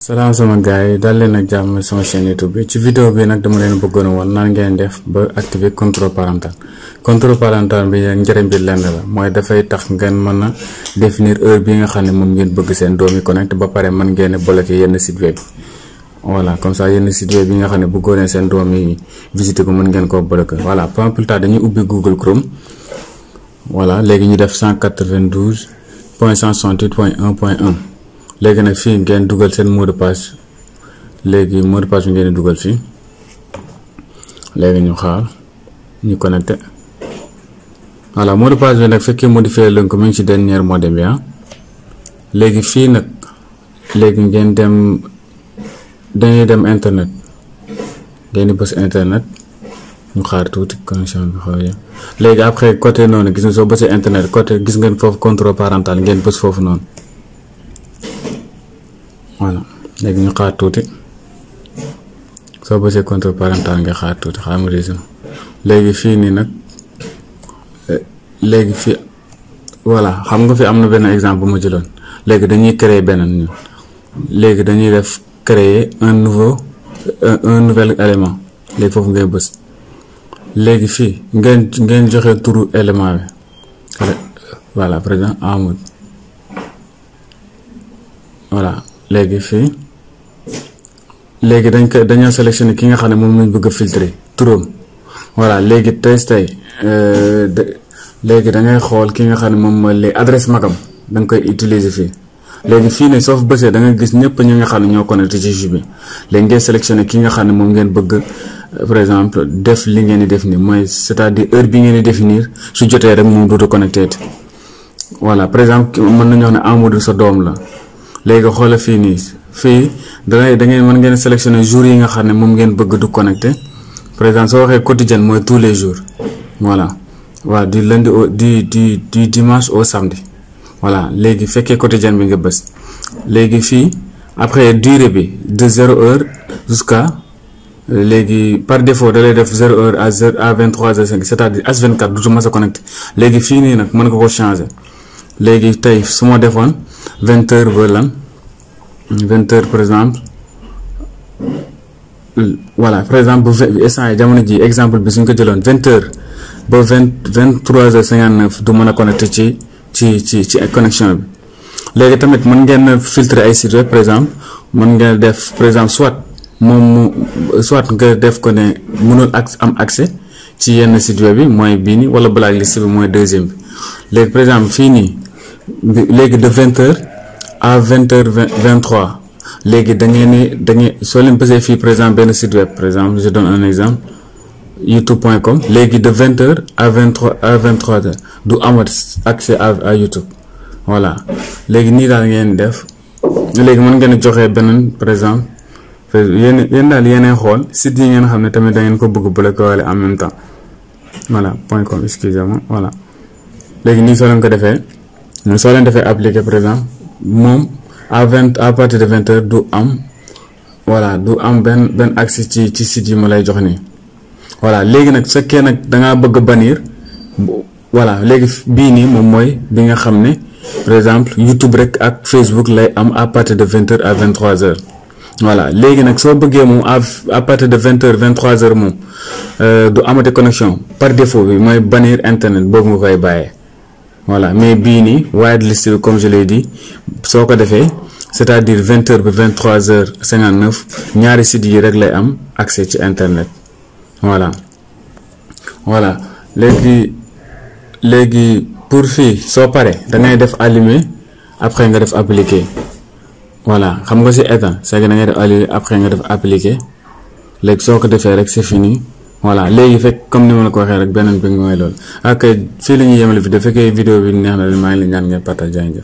Salam sama gaay dal leen ak jàmm sama chaîne YouTube bi ci vidéo bi nag dama leen bëggoon woon nan ngeen def ba activer contrôle parental bi njëriñ bi lenn la mooy dafay tax ngeen mën a définir heure bi nga xam ne moom ngeen bëgg seen doom yi connect ba pare mën ngeen bloquer yenn site web voilà comme ça yenn site web yi nga xam ne bëggoon seen doom yi visiter ko mën ngeen koo bloquer voilà pas plus tard dañuy ubbi Google Chrome voilà léegi ñu def 192.168.1.1 léegi nag fii ngeen dugal seen mot de passe léegi mot de passe bi ngeen dugal fii léegi ñu xaar ñu connecté voilà mot de passe bi nag fekkee modifié leen ko mu ngi ci dernier modèle bi léegi fii nag léegi ngeen dem dañuy dem internet ngeen di bës internet ñu xaar tuuti connexion bi xaw ya léegi après côté noonu gis nga soo bësee internet côté gis ngeen foofu contrôle parental ngeen bës foofu noonu voilà léegi ñu xaar tuuti soo bësee contrôle parental nga xaar tuuti xaar mu réseau léegi fii nii nag léegi fii voilà xam nga fi am na benn exemple bu ma jëloon léegi dañuy créer beneen ñun léegi dañuy def créer un nouvel élément léegi foofu ngay bës léegi fii ngeen joxe turu élément bi voilà par exemple Amadou voilà léegi fii léegi dañoo sélectionné ki nga xam ne moom lañ bëgg a filtrer turam voilà léegi tey léegi da ngay xool ki nga xam ne moom mooy les adresse magam da nga koy utiliser fii léegi fii ne soo fa bësee da nga gis ñëpp ñi nga xam ne ñoo connecté ci jus bi léegi ngeen sélectionné ki nga xam ne moom ngeen bëgg par exemple def li ngeen di def nii mooy c'est-à-dire heure bi ngeen di définir su jotee rek moom dootu connecté voilà par exemple mën nañu wax ne Amadou sa doom la. léegi xoolal fii nii fii da ngeen mën ngeen sélectionner jours yi nga xam ne moom ngeen bëgg du connecté par exemple soo waxee quotidien mooy tous les jours voilà waaw du lundi au du dimanche au samedi voilà léegi fekkee quotidien bi nga bës léegi fii après durée bi de 0 heure jusqu'à léegi par défaut da lay def 0 heure à 23h05 c'est-à-dire H24 du mas a connecté léegi fii nii nag mën nga ko changer léegi tey su ma defoon 20h ba lan 20h par exemple voilà par exemple bu instant jamono ji exemple bi suñ ko jëloon 20h ba 23h59 du mën a connecté ci connexion bi léegi tamit mën ngeen filtrer ay sites web par exemple mën ngeen def par exemple soit nga def ko ne mënul am accès ci yenn site web bi mooy bii nii wala blacklist bi mooy deuxième bi léegi par exemple fii nii léegi de 20h à 20h23 léegi da ngeen soo leen bësee fii par exemple benn site web par exemple je donne un exemple youtube.com léegi de 20h à 23h du amat accès à YouTube voilà léegi nii daal ngeen def léegi mën ngeen joxe beneen par exemple yéen daal yéenay xool site yi ngeen xam ne tamit da ngeen ko bëgg bloquer wala en même temps voilà .com excusez-moi voilà léegi nii soo leen ko defee soo leen defee appliquer par exemple moom à partir de 20h du am voilà du am benn accès ci site yi ma lay jox nii voilà léegi nag fekkee nag dangaa bëgg a bannir voilà léegi bii nii moom mooy bi nga xam ne par exemple YouTube rek ak Facebook lay am à partir de 20h à 23h voilà léegi nag soo bëggee moom à partir de 20h 23h moom du amati connexion par défaut bi mooy bannir internet boobu nga koy bàyyee voilà mais bii nii wireless bi comme je l'ai dit soo ko defee c'est-à-dire 20h ba 23h59 ñaari sites yi rek lay am accès ci internet voilà léegi pour fii soo paree da ngay def allumer après nga def appliquer voilà xam nga ci état c'est que da ngay def allumer après nga def appliquer léegi soo ko defee rek c'est fini voilà léegi fekk comme ni ma la ko waxee rek beneen bi mooy loolu ak fii la ñuy yemale vidéo fekkee vidéo bi neex na leen maa ngi leen ñaan ngeen partage